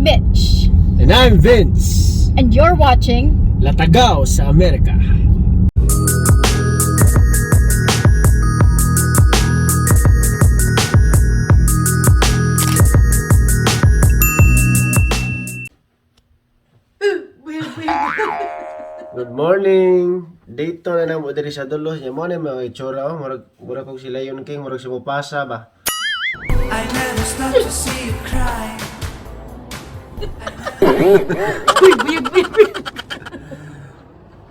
Mitch. And I'm Vince. And you're watching Latagaw sa Amerika. Good morning. Dito na namo diri sa dulo. Nya mo na mga itsura oh, murag murag kog sila yun king murag sumupasa ba. I never stop to see you cry.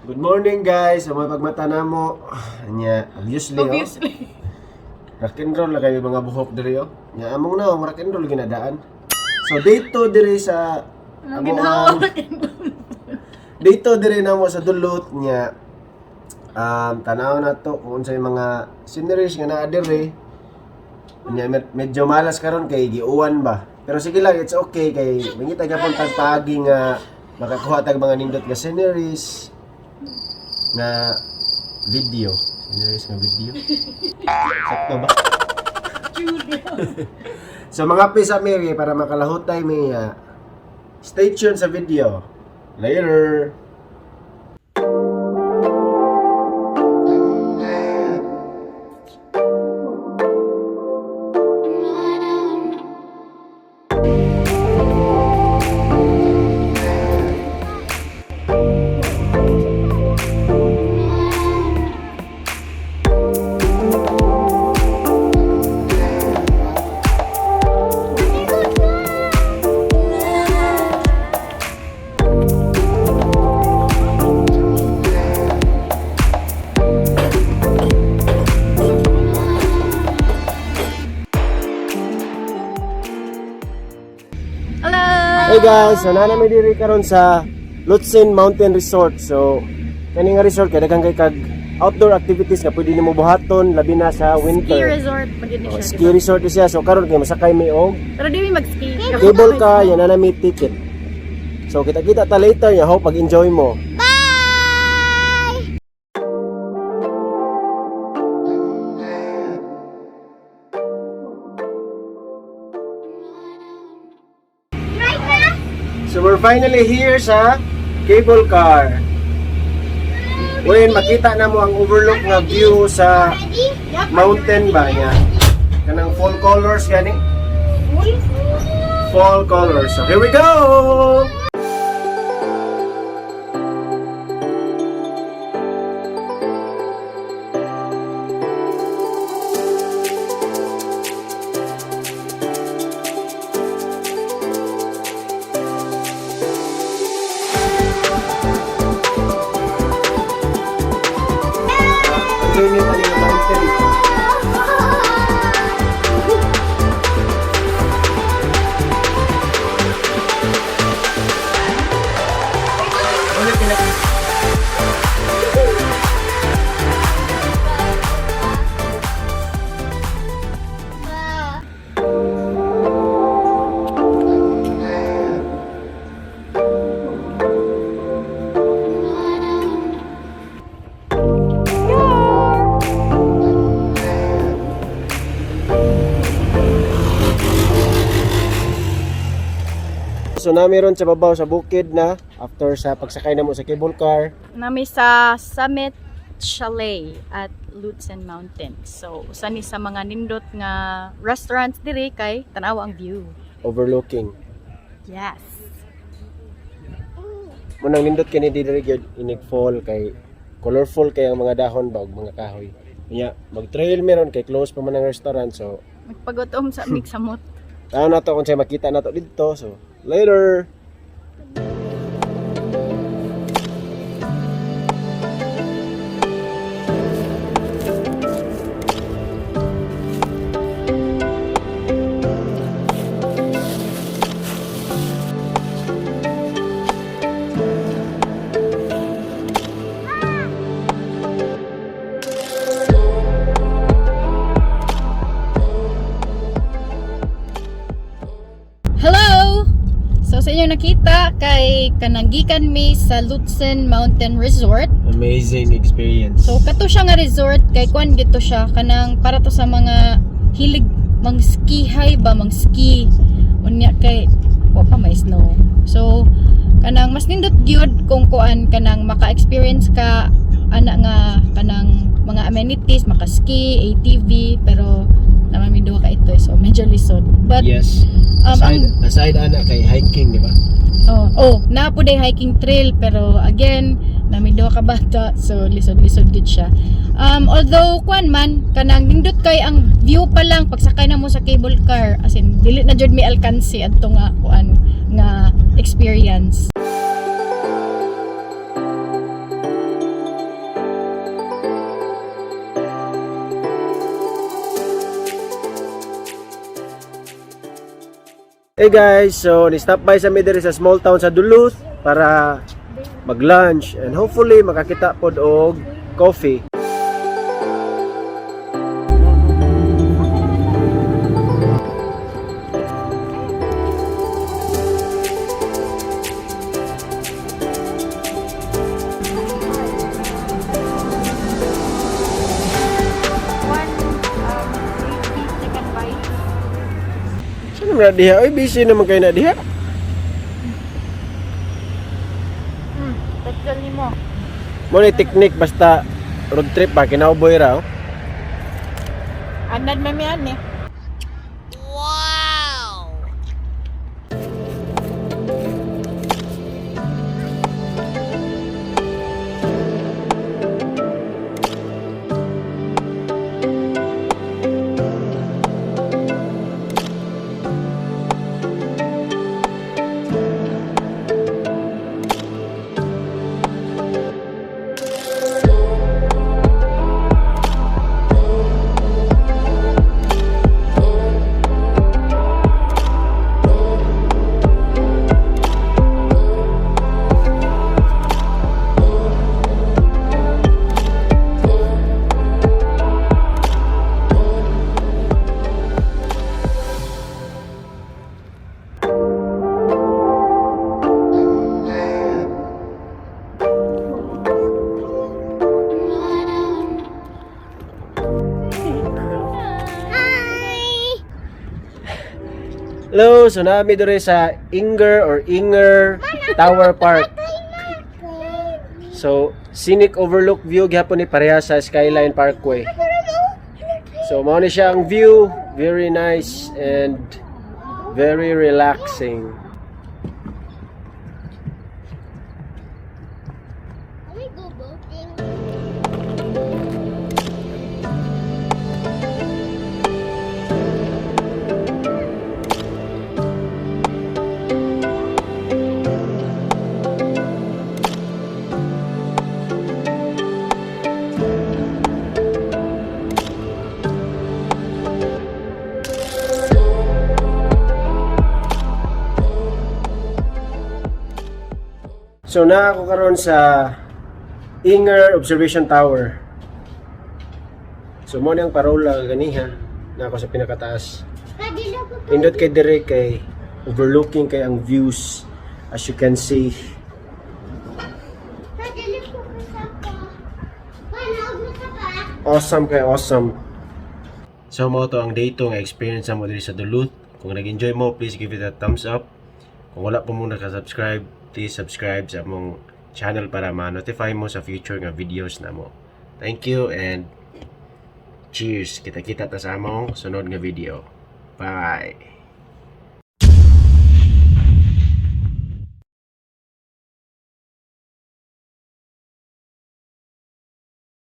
Good morning, guys. Sa mga pagmata namo. Nya obviously, oh. Obviously. Rock and roll na kayo mga buhok diri oh. Nya among na rock and roll ginadaan. So dito diri sa Ang amo ginawa ang- dito diri namo sa Duluth nya tanaw na to kung unsay mga sceneries nga naa diri. Nya medyo malas karon kay giuwan ba. Pero sige lang, it's okay kay mangita gyapon tag paagi nga makakuha tag mga nindot nga sceneries nga video. Sceneries nga video. Sakto ba? So mga pisa Mary para makalahutay mi stay tuned sa video. Later. Hello! Hey guys, so naa mi diri karon sa Lutsen Mountain Resort. So kani nga resort kay daghan kay kag outdoor activities nga pwede nimo buhaton labi na sa Ski winter. resort magyud ni Oh, siya. ski Diba? resort ni siya. So karon kay masakay mi og Pero di mi mag-ski. cable car, yan na mi ticket. So kita-kita ta later ya, hope pag-enjoy mo. Bye! Right now? So we're finally here sa cable car. When makita na mo ang overlook nga view sa Ready? mountain ba niya. Kanang fall colors gani. Fall colors. So here we go. Enjoy niyo pa yung mountain. So nami ron sa babaw sa bukid na after sa pagsakay na mo sa cable car. Nami sa Summit Chalet at Lutsen Mountain. So, usa ni sa mga nindot nga restaurants diri kay tanawa ang view. Overlooking. Yes. Munang nindot kini diri gyud inig fall kay colorful kay ang mga dahon ba ug mga kahoy. Nya mag-trail meron kay close pa man ang restaurant, so Magpagutom sa mig samot. tao na to kung siya makita na to dito. So later. Hello! So sa inyong nakita kay kananggikan mi sa Lutsen Mountain Resort. Amazing experience. So kato siya nga resort kay kuan gito siya kanang para to sa mga hilig mang ski high ba mang ski. Unya kay Wa pa may snow. So kanang mas nindot gyud kung kuan, kanang maka-experience ka ana nga kanang mga amenities, maka-ski, ATV, pero naman mi duha ka ito, so medyo lisod. But Aside, aside ana kay hiking, di ba? Oh, naa po day hiking trail, pero again, nami duha ka bata, so lisod-lisod gid siya. Although kuan man, kanang nindot kay ang view pa lang pagsakay na mo sa cable car, as in dili na jud mi alkansi adto nga kuan nga experience. Hey guys, so ni-stop by sa mi diri sa small town sa Duluth para mag-lunch and hopefully makakita pod og coffee. One 3 piece chicken bite. Saan naman na diha? Oy, busy naman kayo na diha. Tagal nimo. Mo ni technique basta road trip ba kinauboy ra, oh. Anad man mi ani. Hi! Hello, so nami diri sa Inger or Inger Tower Park. So, scenic overlook view gyapon ni pareha sa Skyline Parkway. So, mao ni siya ang view, very nice and very relaxing. Can we go boating? So, naa ako karon sa Inger Observation Tower. So, mo ni ang parola ganiha na ako sa pinakataas. Padilo ko po. Nindot kay dire kay overlooking kay ang views, as you can see. Padilo ko po sa ko. Panaog na ka pa. Awesome kay awesome. So mo to ang day 2 nga experience mo diri sa Duluth. Kung nag-enjoy mo, please give it a thumbs up. Kung wala pa mo naka-subscribe, please subscribe sa among channel para ma-notify mo sa future nga videos na mo. Thank you and cheers. Kita-kita ta sa among sunod nga video. Bye.